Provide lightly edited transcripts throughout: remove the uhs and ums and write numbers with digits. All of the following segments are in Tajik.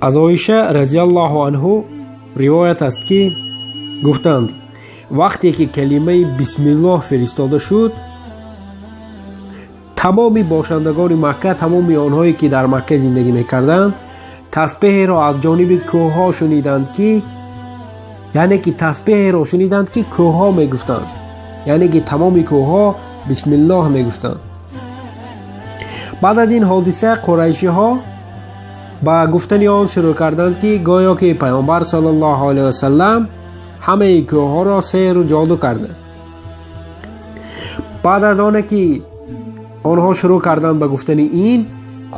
Аз Оиша разиаллоҳу анҳу ривоят аст, ки гуфтанд: вақте ки калимаи бисмиллоҳ фиристода шуд, тамоми бошандагони Макка, тамоми онҳое ки дар Макка зиндагӣ мекарданд, тасбеҳеро аз ҷониби кӯҳҳо шуниданд, ки яъне ки тасбеҳеро шуниданд, ки кӯҳҳо мегуфтанд, яъне ки тамоми кӯҳҳо бисмиллоҳ мегуфтанд. Баъд аз ин ҳодиса қурайшиҳо ба гуфтани он шурӯъ карданд, ки гӯё ки Паёмбар саллаллоҳу алайҳи васаллам ҳамаи кӯҳҳоро сеҳру ҷоду кардааст. Баъд аз оне ки онҳо шурӯъ карданд ба гуфтани ин,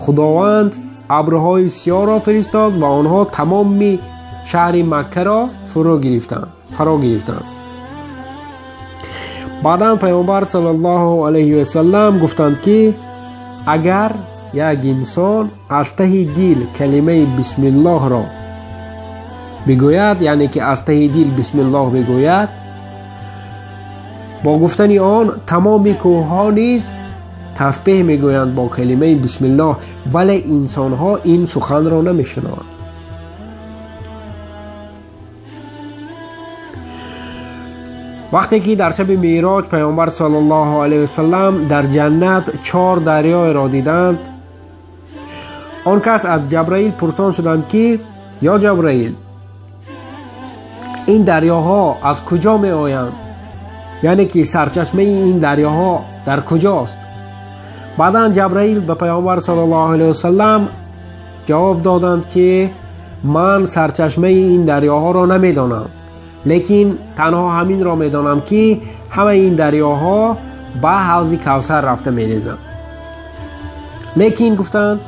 Худованд абрҳои сиёҳро фиристод ва онҳо тамоми шаҳри Маккаро фаро гирифтанд. Баъдан Паёмбар саллаллоҳу алайҳи васаллам гуфтанд, ки агар як инсон аз таҳи дил калимаи бисмиллоҳро бигӯяд, яъне ки аз таҳи дил бисмиллоҳ бигӯяд, бо гуфтани он тамоми кӯҳҳо низ тасбеҳ мегӯянд бо калимаи бисмиллоҳ, вале инсонҳо ин суханро намешунаванд. Вақте ки дар шаби Меъроҷ Паёмбар саллаллоҳу алайҳи васаллам дар ҷаннат чор дарёеро диданд, он кас аз Ҷабраил пурсон шуданд, ки ё Ҷабраил, ин дарёҳо аз куҷо меоянд, яъне ки сарчашмаи ин дарёҳо дар куҷост? Баъдан Ҷабраил ба Паёмбар саллаллоҳу алайҳи васаллам ҷавоб доданд, ки ман сарчашмаи ин дарёҳоро намедонам, лекин танҳо ҳаминро медонам, ки ҳамаи ин дарёҳо ба ҳавзи Кавсар рафта мерезанд. Лекин гуфтанд,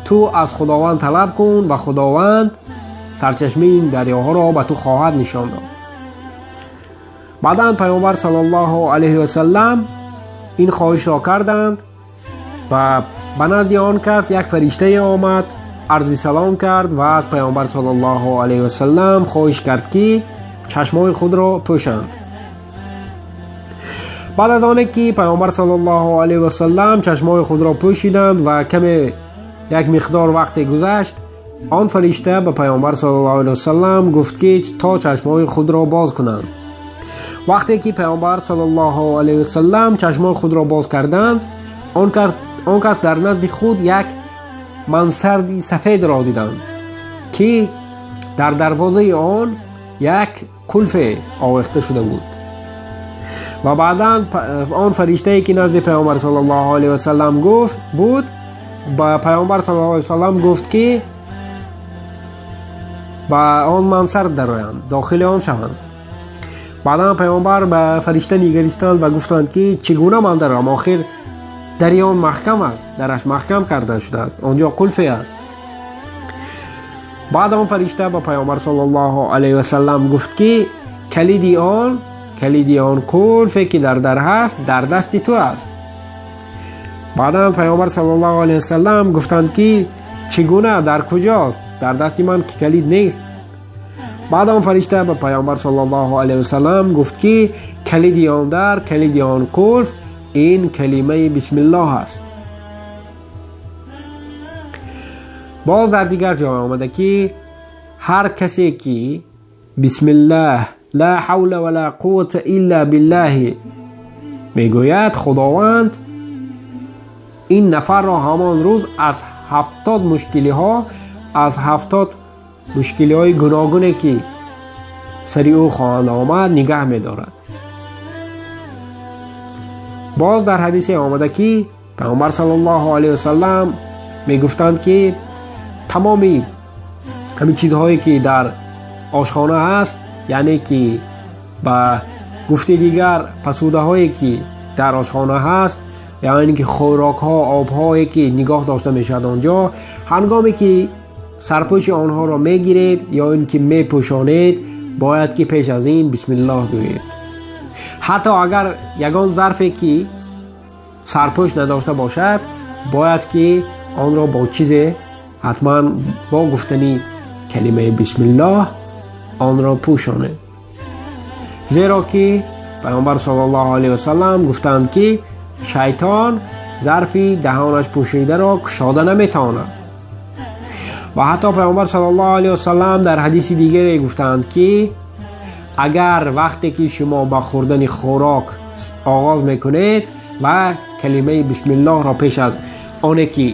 ту аз Худованд талаб кун ва Худованд сарчашмаи ин дарёҳоро ба ту хоҳад нишон дод. Баъдан Паёмбар саллаллоҳу алайҳи васаллам ин хоҳишро карданд ва ба назди он кас як фариштае омад, арзи салом кард ва аз Паёмбар саллаллоҳу алайҳи васаллам хоҳиш кард, ки чашмҳои худро пӯшанд. Баъд аз оне ки Паёмбар саллаллоҳу алайҳи васаллам чашмҳои худро пӯшиданд ва каме як миқдор вақте гузашт, он фаришта ба Паёмбар саллаллоҳу алайҳи васаллам гуфт, ки то чашмҳои худро боз кунанд. Вақте ки Паёмбар саллаллоҳу алайҳи васаллам чашмҳои худро боз карданд, он кас дар назди худ як мансарди сафедро диданд, ки дар дарвозаи он як қулфе овехта шуда буд. Ва баъдан он фариштае ки назди Паёмбар саллаллоҳу алайҳи васаллам гуфт буд, ба Паёмбар саллаллоҳу алайҳи васаллам гуфт, ки ба он мансард дароянд, дохили он шаванд. Баъдан Паёмбар ба фаришта нигаристанд ва гуфтанд, ки чӣ гуна ман дароям, охир дари он маҳкам аст, дараш маҳкам карда шудааст, он ҷо қулфе аст. Баъд он фаришта ба Паёмбар саллаллоҳу алайҳи васаллам гуфт, ки калиди он қулфе ки дар дар ҳаст, дар дасти ту аст. Баъдан Паёмбар саллаллоҳу алайҳи васаллам гуфтанд, ки чӣ гуна, дар куҷост, дар дасти ман ки калид нест. Баъд он фаришта ба Паёмбар саллаллоҳу алайҳи васаллам гуфт, ки калиди он дар, калиди он қулф ин калимаи бисмиллоҳ аст. Боз дар дигар ҷой омада, ки ҳар касе ки бисмиллаҳ ла ҳавла ва ла қуввата илла биллаҳи мегӯяд, Худованд ин нафарро ҳамон рӯз аз 70 мушкилиҳо, аз 70 мушкилиҳои гуногуне ки сари ӯ хоҳанд омад, нигаҳ медорад. Боз дар ҳадисе омада, ки Паёмбар саллаллоҳу алайҳи васаллам мегуфтанд, ки тамоми ҳамин чизҳое ки дар ошхона ҳаст, яъне ки ба гуфти дигар пасудаҳое ки дар ошхона ҳаст, яъне ки хӯрокҳо, обҳое ки нигоҳ дошта мешавад онҷо, ҳангоме ки сарпӯши онҳоро мегиред ё ин ки мепӯшонед, бояд ки пеш аз ин бисмиллоҳ гӯед. Ҳатто агар ягон зарфе ки сарпӯш надошта бошад, бояд ки онро бо чизе ҳатман бо гуфтани калимаи бисмиллоҳ онро пӯшонед, зеро ки Паёмбар саллаллоҳу алайҳи васаллам гуфтанд, ки шайтон зарфи даҳонаш пӯшидаро кушода наметавонад. Ва ҳатто Паёмбар саллаллоҳу алайҳи васаллам дар ҳадиси дигаре гуфтаанд, ки агар вақте ки шумо ба хӯрдани хӯрок оғоз мекунед ва калимаи бисмиллоҳро пеш аз оне ки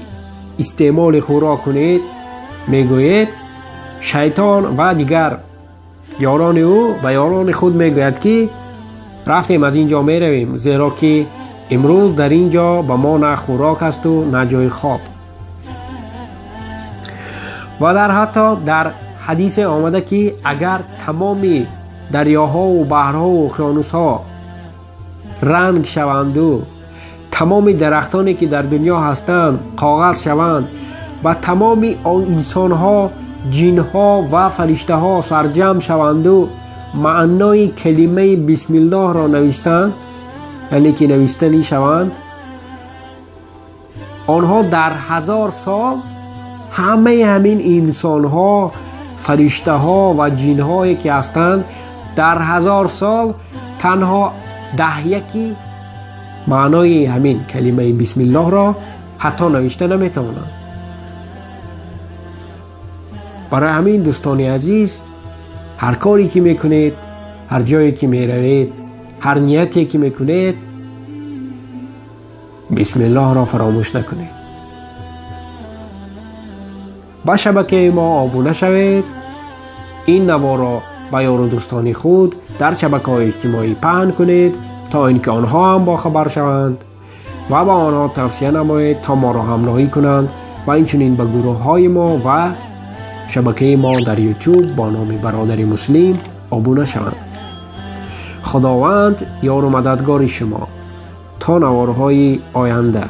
истеъмоли хӯрок кунед мегӯед, шайтон ва дигар ёрони ӯ ба ёрони худ мегӯяд, ки рафтем, аз ин ҷо меравем, зеро ки имрӯз дар ин ҷо ба мо на хӯрок асту на ҷои хоб. Ва дар ҳатто дар ҳадисе омада, ки агар тамоми дарёҳову баҳрҳову уқёнусҳо ранг шаванду тамоми дарахтоне ки дар дунё ҳастанд коғаз шаванд ва тамоми инсонҳо, ҷинҳо ва фариштаҳо сарҷамъ шаванду маънои калимаи бисмиллоҳро нависанд, яъне ки навистанӣ шаванд, онҳо дар 1000 сол ҳамаи ҳамин инсонҳо, фариштаҳо ва ҷинҳое ки ҳастанд, дар 1000 сол танҳо 10 яки маънои ҳамин калимаи бисмиллоҳро ҳатто навишта наметавонанд. Барои ҳамин, дӯстони азиз, ҳар коре ки мекунед, ҳар ҷое ки меравед, ҳар нияте ки мекунед, бисмиллоҳро фаромӯш накунед. Ба шабакаи мо обуна шавед, ин наворро ба ёру дӯстони худ дар шабакаҳои иҷтимоӣ паҳн кунед, то ин ки онҳо ҳам бохабар шаванд, ва ба онҳо тавсия намоед, то моро ҳамроҳӣ кунанд ва инчунин ба гурӯҳҳои мо ва шабакаи мо дар Ютуб бо номи Бародари Муслим обуна шаванд. Худованд ёру мададгори шумо. То наворҳои оянда.